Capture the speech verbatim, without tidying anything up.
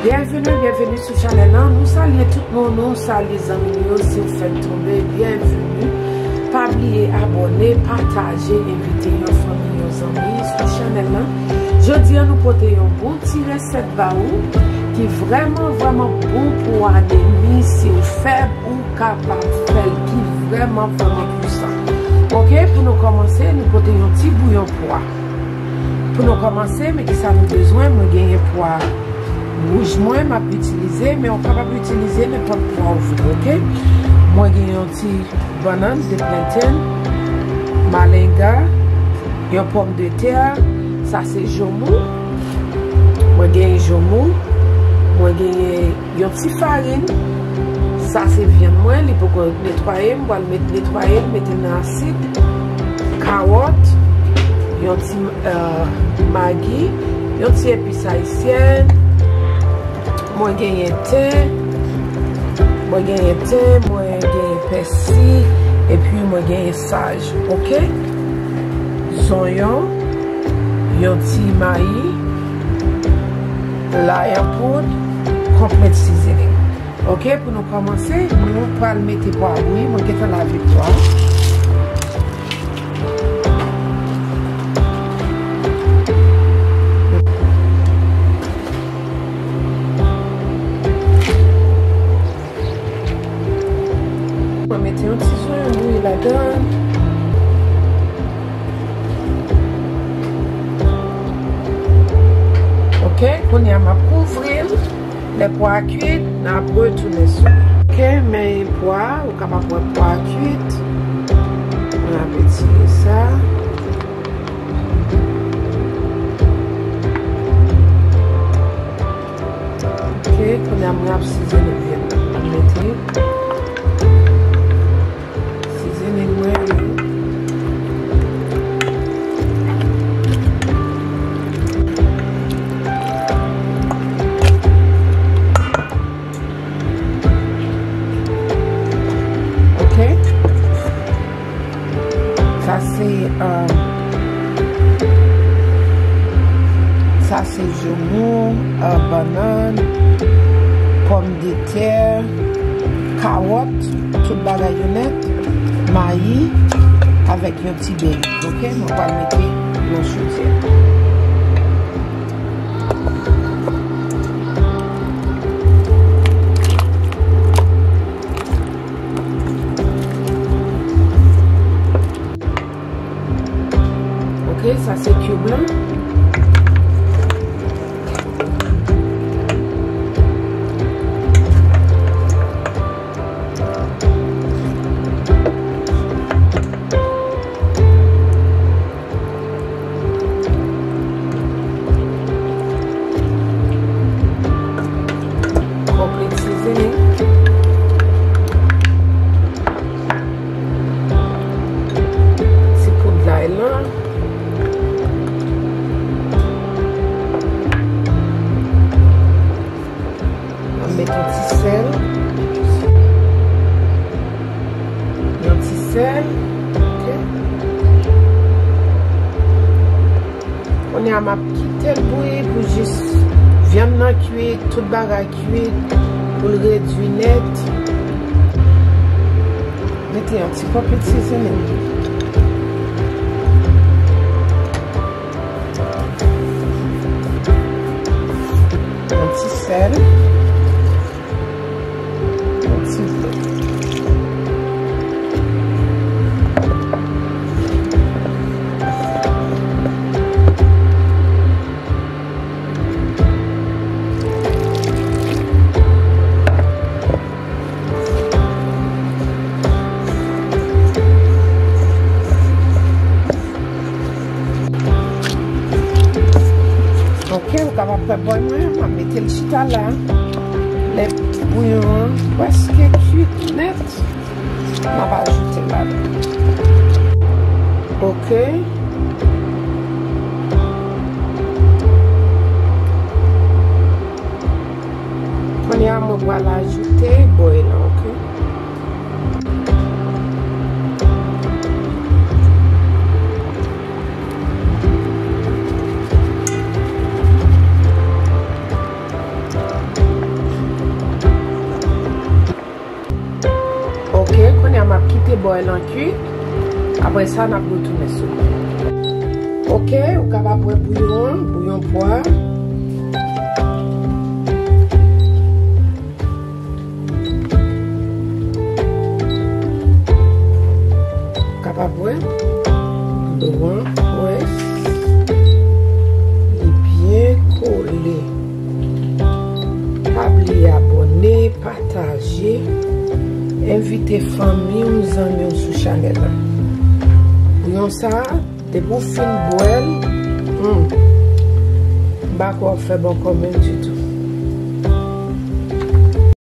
Byenveni, byenveni sou chanèl lan. Nou salye tout moun, nou salye zanmi nou yo. Si w fèk tonbe, byenveni. Pa bliye abòne, pataje, envite yon fanmi, yon zanmi sou chanèl lan. Jodi a, nou pote yon bon ti resèt ba ou ki vrèman, vrèman bon pou anemi. Si w fèb, ou kapab fè l, ki vrèman, vrèman pwisan. Oke, pou nou kòmanse, nou pote yon ti bouyon pwa. Pou nou kòmanse, men kisa nou bezwen? Mwen genyen pwa wouj mwen, m ap itilize, men ou kapab itilize nenpòt pwa ou vle, oke? Mwen gen yon ti bannann, de plantain, malenga, yon pòmdetè, sa se joumou. Mwen genyen joumou, mwen genyen yon ti farin. Sa se vyann mwen, li poko netwaye, m pral met netwaye l, mete nan asid, kawòt, yon ti, euh, magi, yon ti epis ayisyèn. Mwen genyen ten, mwen genyen ten, mwen genyen pèsi, epi mwen genyen saj, oke? Zonyon, yon ti mayi, lay an poud, complete seasoning. Oke, pou nou kòmanse, nou pral mete pwa bouyi, mwen gentan lave pwa. Mwen mete yon ti zonyon bouyi ladan. Oke, kounye a m ap kouvri l. Lè pwa a kwit, n ap retounen sou li. Oke, men pwa a, ou kapab wè pwa a kwit. Mwen ap etire sa. Oke, kounye a mwen ap sizone vyann nan. Mwen mete sizone mwen yo. Oke. Sa se, um, sa se joumou, uh, bannann, pòmdetè, kawòt, tout bagay yo nèt, mayi, avèk yon ti bèy. Oke, mwen pral mete nan chodyè. Oke, sa se cube lan. Complete seasoning. Ti poud lay lan. Mwen met yon ti sèl. Yon ti sèl. Oke. Kounye a, m ap kite l bouyi pou jis vyann nan kwit, tout bagay kwit, pou l redwi nèt. Mete yon ti complete seasoning. Yon ti sèl. Yon ti dlo. Oke, ou kapab fè bòl mwen, m ap mete l chita la. Lè bouyon an prèske kwit nèt, m ap ajoute l ladan. Oke. Kounye a, mwen pral ajoute bòy lan, oke? Apre sa, n ap retounen sou li. Oke, ou kapab wè bouyon an, bouyon pwa. Kapab wè dlo an près, li byen kole. Pa bliye abòne, pataje, envite fanmi w, zanmi w sou chanèl la. Bouyon sa a, depi w fin bwè l, hmm, m pa kwè w fè bòkò menm ditou.